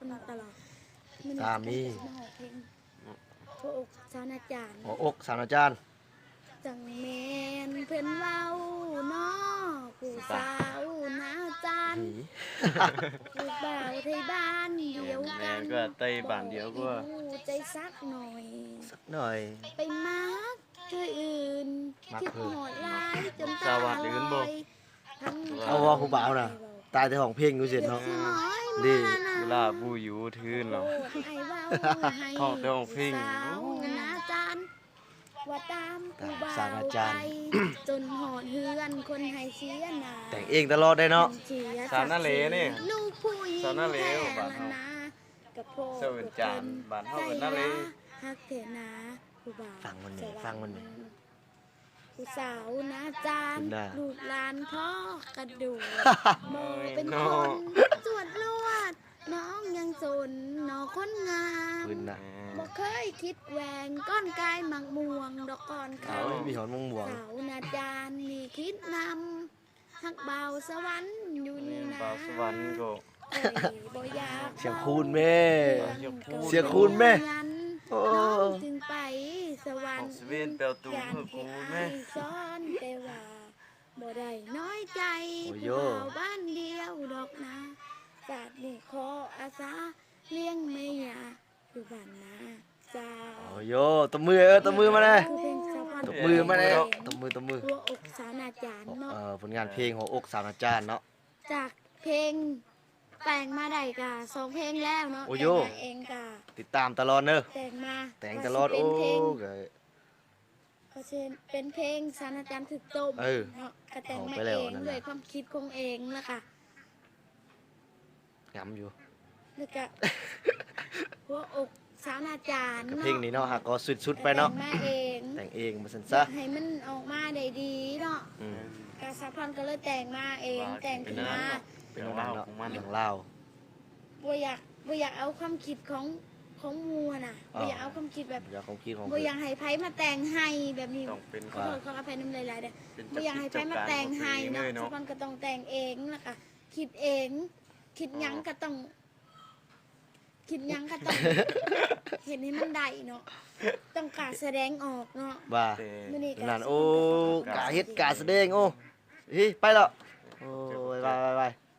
ຕະຫຼອດ. ມື້ນີ້ ສາມີ ຈະມາຮ້ອງເພງຫົວອົກສາວນາຈານ. ຫົວອົກສາວນາຈານ. ຈັ່ງແມ່ນເພິ່ນເວົ້າເນາະ ຜູ້ສາວນາຈານ ຜູ້ບ່າວໄທບ້ານດຽວກັນ ແມ່ນກວ່າໄທບ້ານດຽວກວ່າ ບໍ່ຮູ້ໃຈສັກໜ້ອຍ ສັກໜ້ອຍ ໄປມັກ ເທື່ອອື່ນ ມາ ຄິດ ເພີ່ມ ຮອດຫຼາຍຈົນຕາລອຍ. ເອົາວ່າຜູ້ບ່າວນະ ຕາຍແຕ່ຮ້ອງເພງຢູ່ເສດເນາະ. ເດ ເວລາບໍ່ຢູ່ຖືນເນາະ ໂອ້ ອ້າຍເວົ້າໃຫ້ ຮ້ອງແຕ່ຮ້ອງເພງ ສາວນາຈານ ວ່າຕາມຜູ້ບ່າວໄປ ຈົນຮອດເຮືອນຄົນໃຫ້ເສຍໜ້າ. ແຕ່ງເອງຕະຫຼອດເດ້ເນາະ ສາວນາເລນີ້ ລູກຜູ້ຍິງ ສາວນາເລ ແທ້ ບ້ານເຮົາ ນາ ກະພໍ ສາວນາຈານ ບ້ານເຮົາເອີ້ນນາເລ ຮັກແທ້ນາ ຜູ້ບ່າວ ຟັງມັນແດ່ ຟັງມັນແດ່ ຜູ້ສາວນາຈານ ເພິ່ນນະ ລູກຫຼານພໍກະດູກ ບໍ່ເປັນຄົນຈວດລວດ ນ້ອງຍັງສົນໜໍຄົນງາມ ເພິ່ນນະ ບໍ່ເຄີຍຄິດແຫວງ ກ່ອນກາຍໝາກມ່ວງ ດອກກ່ອນຄຳ ເອົາ ມີຮອດໝາກມ່ວງ ສາວນາຈານນີ້ຄິດນຳ ຮັກບ່າວສະຫວັນຢູ່ນີ້ນາ ບ່າວສະຫວັນກໍ ຂ້ອຍບໍ່ຢາກ ສຽງຄູນແມ່ ເວົ້າເລື່ອງ ສຽງຄູນແມ່ ໂອ້ ນ້ອງຈຶ່ງໄປສະຫວັນ ສະເວັນແປວຕູ ຢ້ານ ເມືອຄູນແມ່ ອ້າຍສອນ ແຕ່ວ່າບໍ່ໄດ້ນ້ອຍໃຈ ໂອ້ໂຢ ຜູ້ບ່າວບ້ານດຽວດອກນາ ຊາດນີ້ຂໍອາສາລ້ຽງແມ່ຍ່າ ຢູ່ບ້ານນາຈາ. ໂອ້ໂຢ ຕົບມື ເອີ ຕົບມືມາແດ່ ຄືເພງສາວພັນ ຕົບມືມາແດ່ ຕົບມື ຕົບມື ຫົວອົກສາວນາຈານເນາະ ເອີ ຜົນງານເພງຫົວອົກສາວນາຈານເນາະ ຈາກເພງແຕ່ງມາໄດ້ກະສອງເພງແລ້ວເນາະ ໂອ້ໂຢ ແຕ່ງມາເອງກະຕິດຕາມຕະຫຼອດເດີ ແຕ່ງມາ ແຕ່ງຕະຫຼອດ ວ່າຊິເປັນເພງ ໂອ້ ກະ ກໍຊິເປັນເພງສາວນາຈານຖືກຕົ້ມ ເອີ ເນາະ ກະແຕ່ງມາເອງ ຮ້ອງໄປແລ້ວອັນນັ້ນນະ ດ້ວຍຄວາມຄິດຂອງເອງ ແລ້ວກະ ງາມຢູ່ ແລ້ວກະຫົວອົກສາວນາຈານ ກະເພງນີ້ເນາະ ຫາກໍສຸດໆໄປເນາະ ແຕ່ງມາເອງ ແຕ່ງເອງວ່າຊັ້ນຊະ ຢາກໃຫ້ມັນອອກມາໄດ້ດີເນາະ ອືມ ກະສາວພັນກໍເລີຍແຕ່ງມາເອງ ວ່າ ແຕ່ງຂຶ້ນມາ ເປັນແນວນັ້ນເນາະ ເປັນແນວລາວ ເລື່ອງລາວ ບໍ່ຢາກ ບໍ່ຢາກເອົາຄວາມຄິດຂອງ ຂອງໝູ່ຫັ້ນນະ ເອີ ບໍ່ຢາກເອົາຄວາມຄິດແບບ ບໍ່ຢາກຄວາມຄິດຂອງ ບໍ່ຢາກໃຫ້ໃຜມາແຕ່ງໃຫ້ແບບນີ້ ຕ້ອງເປັນ ຂໍໂທດ ຂໍອະໄພນຳຫຼາຍໆເດີ ເປັນ ບໍ່ຢາກໃຫ້ໃຜມາແຕ່ງໃຫ້ເນາະ ເຈົ້າຂອງຕົວເອງເລີຍເນາະ ສາວພັນກໍຕ້ອງແຕ່ງເອງ ແລ້ວກະຄິດເອງ ຄິດຫຍັງ ເອີ ກໍຕ້ອງ ຄິດຫຍັງກໍຕ້ອງເຮັດໃຫ້ມັນໄດ້ເນາະ ຕ້ອງກ້າສະແດງອອກເນາະ ວ່າ ມື້ນີ້ກະ ນັ້ນ ໂອ້ ກ້າເຮັດກ້າສະແດງ ໂອ້ ເຮີ້ຍ ໄປແລ້ວ ໂອ້ຍ ໄປໆໆ.